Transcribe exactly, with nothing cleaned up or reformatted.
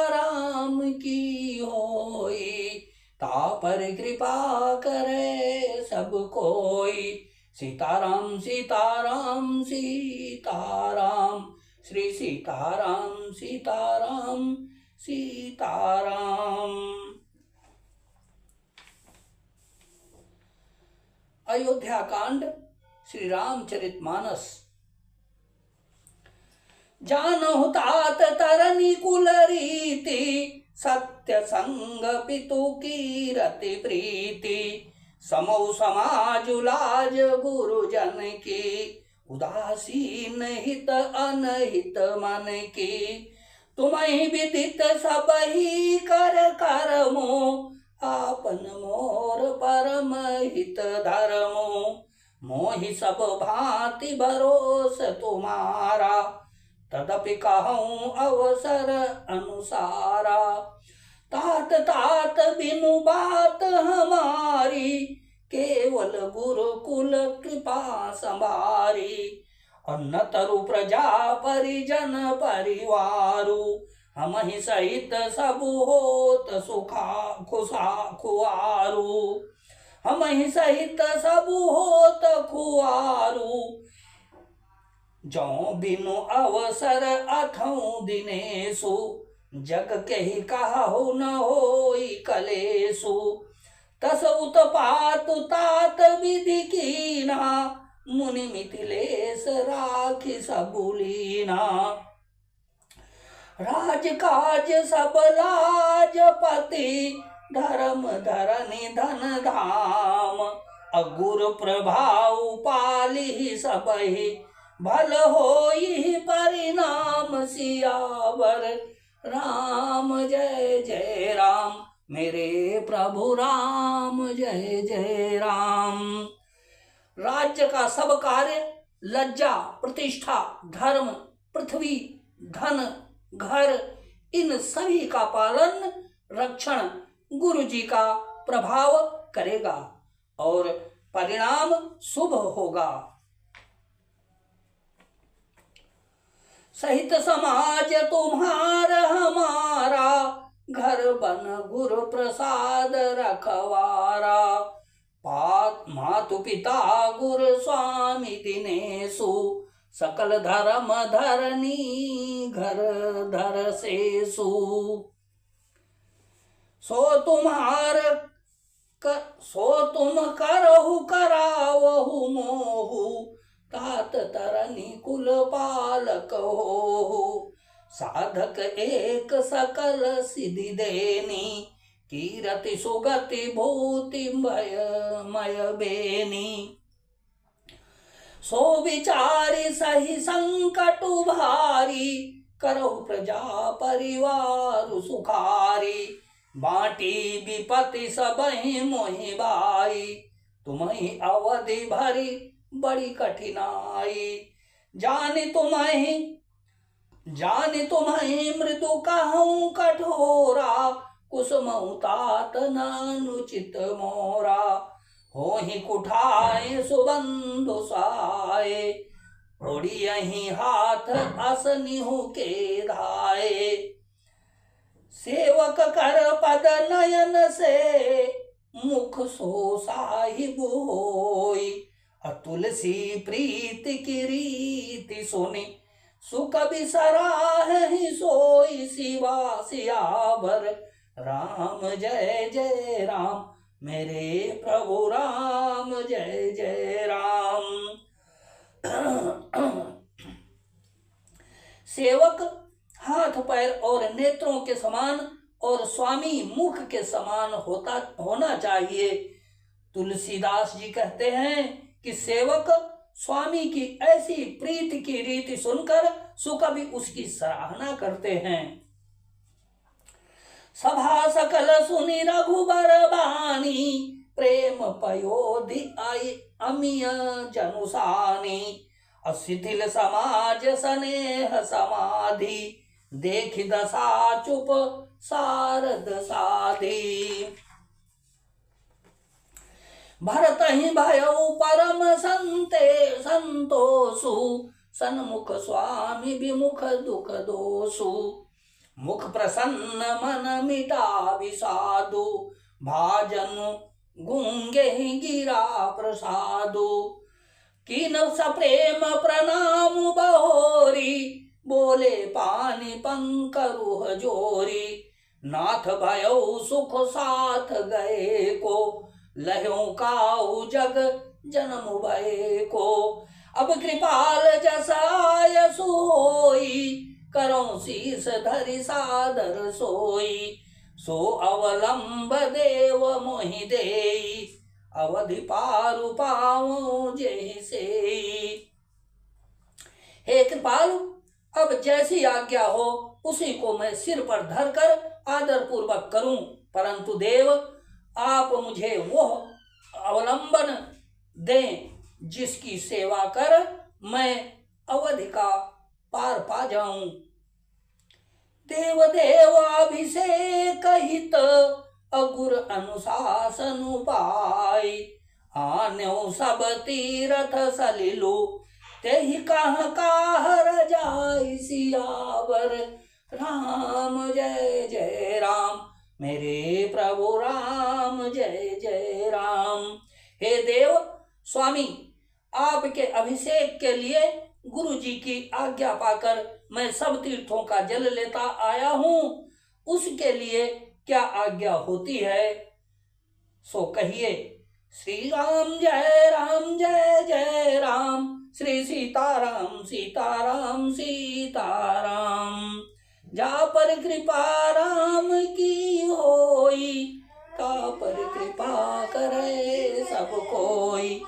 राम की होई, ता पर कृपा करे सब कोई। सीताराम, सीताराम, सीताराम, श्री सीताराम, सीताराम, सीताराम। अयोध्या कांड, श्री रामचरित मानस। जानहु तात तरनी कुल रीति, सत्य संग पितु कीरति प्रीति। समौ समाज लाज गुरुजन की, उदासीन हित अनहित मन की। तुम्हि विदित सबहि कर करमु, आपन मोर परम हित धरमु। मोहि सब भांति भरोस तुम्हारा, तदपि कहूँ अवसर अनुसारा। तात तात बिनु बात हमारी, केवल गुरुकुल कृपा संभारी। अन्न तरु प्रजा परिजन परिवारु, हमहि सहित सब होत सुखा खुशा खुआरु। हमहि सहित सब होत खुआरु, जौ बिनु अवसर अथौ दिनेसु, जग केहि कहु न होई कलेसु। तस उत्पातु तात विधि कीन्हा, मुनि मिथिलेस राखि सबु लीन्हा। राजकाज सब लाज पति, धरम धरनी धन धाम। अगुर प्रभाव पालिहि सबहि, भल होई परिणाम। सियावर राम जय जय राम, मेरे प्रभु राम जय जय राम। राज्य का सब कार्य, लज्जा, प्रतिष्ठा, धर्म, पृथ्वी, धन, घर, इन सभी का पालन, रक्षण गुरु जी का प्रभाव करेगा और परिणाम शुभ होगा। सहित समाज तुम्हार हमारा, घर बन गुरु प्रसाद रखवारा। पा-, मातु पिता गुरु स्वामी दिनेसु, सकल धर्म धरनी घर धर सेसु। सो तुम्हार क-, सो तुम करहु करावहु मोहु, तात तरनी कुल पालक होहु। साधक एक सकल सिद्धि देनी, कीरति सुगति भूति मय, मय बेनी। सो विचारि सहि संकटु भारी, करहु प्रजा परिवारु सुखारी। बाँटी विपति सबहि मोहि भाई, तुम्हि अवधि भरी बड़ी कठिनाई। जानि तुम्हि जानि तुम्हि मृदु कहूँ कठोरा, कुसुमउ तात न अनुचित मोरा। होहिं कुठाए सुबंधु सहाए, ओढ़ियहिं हाथ अस निहु के धाए। सेवक कर पद नयन से, मुख सो साहिब होई। अ तुलसी प्रीति की रीति सुनि, सुकवि सराहहिं सोई। सिवा सियावर राम जय जय राम, मेरे प्रभु राम जय जय राम। सेवक हाथ पैर और नेत्रों के समान और स्वामी मुख के समान होता, होना चाहिए। तुलसीदास जी कहते हैं कि सेवक स्वामी की ऐसी प्रीति की रीति सुनकर सुकवि उसकी सराहना करते हैं। सभा सकल सुनि रघुबर बानी, प्रेम पयोधि आई अमिय जनुसानी। अ शिथिल समाज सनेह समाधि, देखि दशा चुप सारद साधि। भरतहिं भयउ परम संते संतोषु, सन्मुख स्वामी विमुख दुख दोषु। मुख प्रसन्न मन मिटा विषादु, भाजन गूंगे गिरा प्रसादु। कीन सप्रेम प्रणाम बहोरी, बोले पानि पंकरुह जोरी। नाथ भयउ सुख साथ गए को, लह्यो काहु जग जनम भय को। अब कृपाल जस आयस होई, करौं शीस धरि सादर सोई। सो अवलंब देव मोहि देई, अवधि पारु पावौं जेहि सेई। हे कृपालु, अब जैसी आज्ञा हो, उसी को मैं सिर पर धरकर आदरपूर्वक करूं, परंतु देव, आप मुझे वह अवलंबन दें, जिसकी सेवा कर मैं अवधि का पार पा जाऊं। देव देवाभिषेक हित अगुर अनुशासन उपाय। आन्यो सब तीरथ सलिलो, तेहि कह काहर जाय सियावर। राम जय जय राम, मेरे प्रभु राम जय जय राम। हे देव स्वामी, आपके अभिषेक के लिए गुरु जी की आज्ञा पाकर मैं सब तीर्थों का जल लेता आया हूँ, उसके लिए क्या आज्ञा होती है, सो कहिए। श्री राम जय राम जय जय राम, श्री सीताराम सीताराम सीताराम। जा पर कृपा राम की होई, ता पर कृपा करे सब कोई।